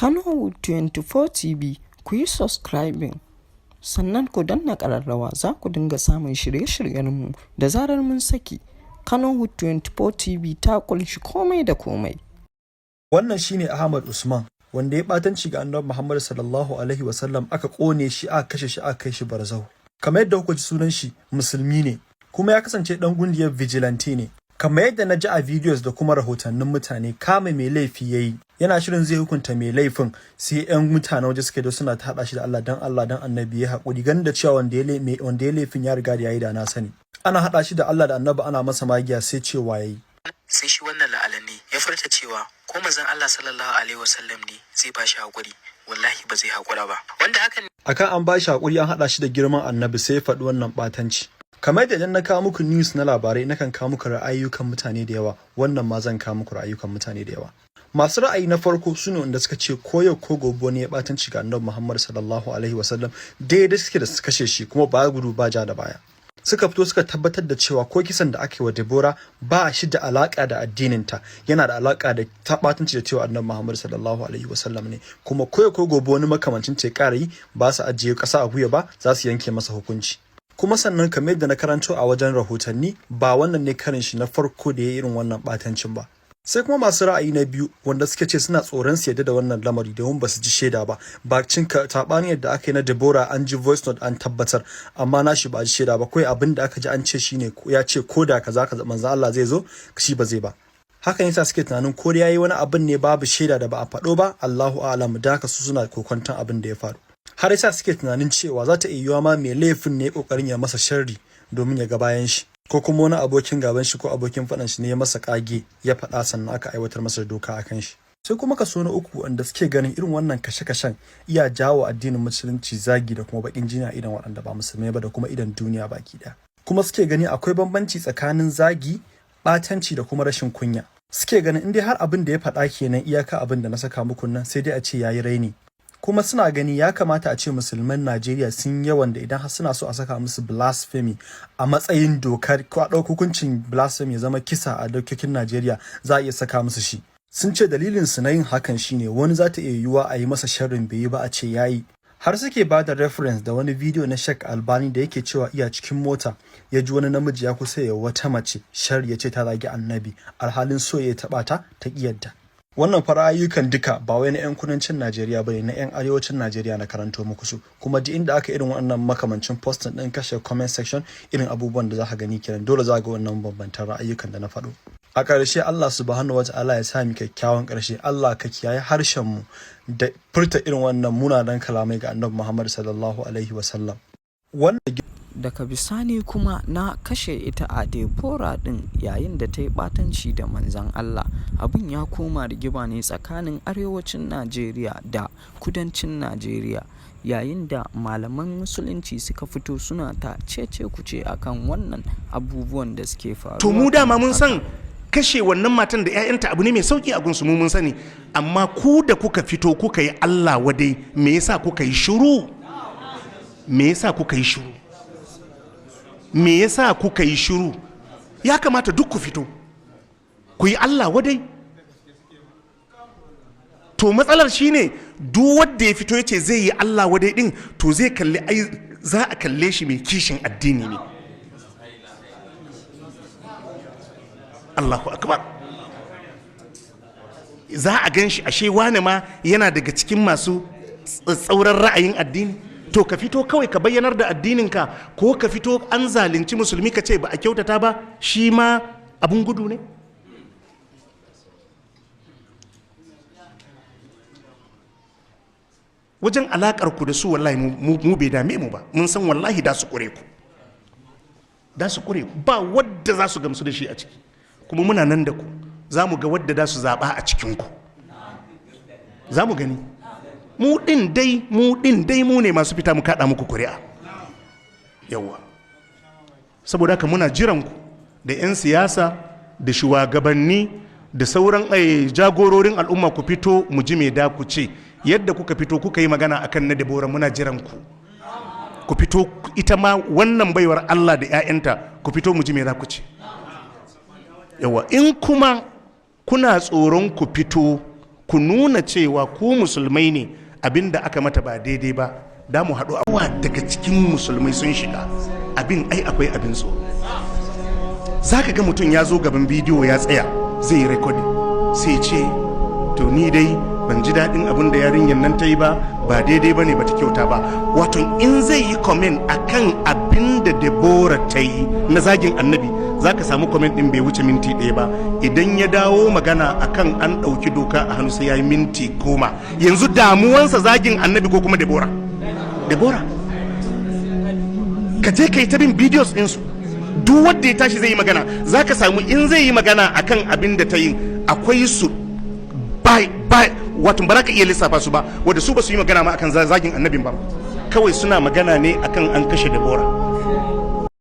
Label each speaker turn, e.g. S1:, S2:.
S1: Kannywood 24 TV, ku yi subscribing sannan ku danna ƙararrawa, za ku dinga samun shirye-shiryenmu da zarar mun saki. Kannywood 24 TV ta ƙunshi komai da komai.
S2: Wannan shine Ahmad Usman, wanda ya ɓatanci ga Annabi Muhammad sallallahu alaihi wasallam, aka ƙone shi, aka kashe shi, aka kai shi barzahu. Kamar yadda kuka ji sunan shi, musulmi ne, kuma ya kasance ɗan ƙungiyar vigilante ne. Kamar yadda na ji a videos da kuma rahotannin mutane, kama mai laifi yayi, yana shirin zai hukunta mai laifin, sai 'yan mutane waje suka zo suna ta haɗa shi da Allah, dan Allah dan Annabi ya haƙuri, ganin da cewa wanda ya laifin ya riga da yayi da na sani. Ana haɗa shi da Allah da Annabi, ana masa magiya, sai cewa yayi.
S3: Sai shi wannan la'ananne ya furta cewa ko manzon Allah sallallahu alaihi wasallam ne zai ba shi haƙuri, wallahi ba zai haƙura ba, wanda hakan
S2: Akan an ba shi haƙuri, an haɗa shi da girman Annabi, sai ya faɗi wannan ɓatanci. Kamar yadda idan na kawo muku news na labarai nakan kawo muku ra'ayoyin mutane da yawa, wannan ma zan kawo muku ra'ayukan mutane da yawa. Masu ra'ayi na farko su ne wanda suka ce ko yau ko gobe wani ya ɓatanci ga Annabi Muhammad sallallahu alaihi wasallam, daidai suke da su kashe shi, kuma ba gudu ba ja da baya. Suka fito suka tabbatar da cewa ko kisan da aka yi wa Deborah ba shi da alaka da addininta, yana da alaka da tabatanci da cewa Annabi Muhammad sallallahu alaihi wasallam ne, kuma ko ko gobe wani makamancin ce ƙara yi, ba su ajiye ƙasa a guya ba, za su yanke masa hukunci. Kuma sannan, kamar yadda na karanto a wajen rahotanni, ba wannan ne karin shi na farko da ya yi irin wannan batancin ba. Sai kuma masu ra'ayi na biyu, wanda suke ce suna tsoron su yadda da wannan lamari domin ba su ji shaida ba. Bacin taɓanin yadda aka yi na Deborah, an ji voice note an tabbatar, amma na shi ba a ji shaida ba. Kawai abin da aka ji an ce shine ya ce ko da kaza kaza manzo Allah zai zo, shi ba zai ba. Hakan yasa suke tunanin ko yayi wani abin ne babu shaida da ba a faɗo ba, Allahu a'lam. Da haka su suna kokwanton abin da ya faru. Har yasa suke tunanin cewa za ta iya yiwuwa ma mai laifin ne kokarin ya masa sharri domin ya ga bayan shi, ko kuma wani abokin gaban shi ko abokin faɗan shi ne ya masa kage ya faɗa, sannan aka aiwatar masa doka akan shi. Sai kuma kaso na uku, wanda suke ganin irin wannan kashe-kashen iya jawo addinin Musulunci zagi da kuma bakin jini a idan waɗanda ba musulmai ba da kuma idan duniya baki ɗaya. Kuma suke gani akwai bambanci tsakanin zagi, ɓatanci da kuma rashin kunya. Suke ganin in dai har abin da ya faɗa kenan, iyaka abin da na saka muku nan, sai dai a ce yayi raini. Kuma suna gani ya kamata a ce musulman Najeriya sun yawan da idan har suna so a saka musu blasphemy a matsayin dokar, ko a ɗauki hukuncin blasphemy ya zama kisa a dokokin Najeriya, za a iya saka musu shi. Sun ce dalilin su na yin hakan shine wani za ta iya yiwuwa a yi masa sharrin bai yi ba, a ce yayi. Har suke ba da reference da wani bidiyo na Sheikh Albani da yake cewa iya cikin mota ya ji wani namiji ya kusa ya wata mace sharri, ya ce ta zagi Annabi, alhalin so ya taɓa ta, ta ƙi yadda. Wannan fara'ayyukan duka ba wai na 'yan kudancin Najeriya ba ne, na 'yan arewacin Najeriya na karanto muku su. Kuma duk inda aka irin wannan makamancin posting din kashe comment section, irin abubuwan da za ka gani kenan. Dole za ga wannan bambantan ra'ayyukan da na faɗo. A ƙarshe, Allah subhanahu wa ta'ala ya sa mu kyakkyawan ƙarshe. Allah ka kiyaye harshen mu da furta irin wannan munanan kalamai ga Annabi Muhammad sallallahu alaihi wasallam. Wannan
S1: Daga bisani kuma na kashe ita a Deborah ɗin yayin da ta yi ɓatanci da Manzon Allah. Abin ya koma rigima ne tsakanin arewacin Najeriya da kudancin Najeriya, yayin da malaman Musulunci suka fito suna ta cece-kuce a kan wannan abubuwan da suke faruwa.
S4: To mu dama mun san kashe wannan matan da 'ya'yanta abu ne mai sauki a gunsu, mu mun sani. Amma ku da kuka fito kuka yi Allah wadai, me yasa kuka yi shiru? Me yasa kuka yi shiru? Me yasa kuka yi shiru? Ya kamata duk ku fito ku yi Allah wadai. To matsalar shine duk wanda ya fito ya ce zai yi Allah wadai din, to zai kalli ai za a kalle shi mai kishin addini ne. Allahu akbar. Za a gan shi ashe wane ma yana daga cikin masu tsauran ra'ayin addini. To ka fito kawai ka bayyanar da addininka, ko ka fito an zalunci musulmi ka ce ba a kyautata ba, shi ma abun gudu ne. Wajen alakar ku da su, wallahi mu bai dame mu ba. Mun san wallahi da su kure ku, da su kure ku, ba wadda za su gamsu da shi a ciki. Kuma muna nan da ku, za mu ga wadda da su zaɓa a cikin ku, za mu gani. Mu ɗin dai, mu ɗin dai, mu ne masu fita mu kaɗa muku kuri'a. Yawwa, saboda haka muna jiran ku da 'yan siyasa da shugabanni da sauran jagororin al'umma, ku fito mu ji me da ku ce. Yadda kuka fito kuka yi magana akan na Deborah, muna jiran ku ku fito ita ma wannan baiwar Allah da 'ya'yanta, ku fito mu ji me za ku ce. Yawa, in kuma kuna tsoron ku fito Ku nuna cewa ku musulmai ne, abinda aka mata ba daidai ba. Da mu haɗu awa daga cikin musulmai sun shiga abin, ai akwai abin tsoro. Za ka ga mutum ya zo gaban bidiyo ya tsaya zai yi recording, sai ce, "To, ni dai ban ji daɗin abin da yarinyar nan ta yi ba, ba daidai ba ne, ba ta kyauta ba." Wato in zai yi comment akan abin da Deborah ta yi na zagin Annabi, za ka samu comment ɗin bai wuce minti 1 ba. Idan ya dawo magana akan an ɗauki doka a hannu, sai ya yi minti 10. Yanzu damuwansa zagin Annabi ko kuma Deborah? Deborah. Ka je ka yi ta bin videos ɗinsu. Duk wanda ya tashi zai yi magana, za ka samu in zai yi magana akan abin da ta yi, akwai su bai bai, wato ba za ka iya lissafa su ba, wanda su ba su yi magana ma akan zagin Annabin ba, kawai suna magana ne akan an kashe Deborah.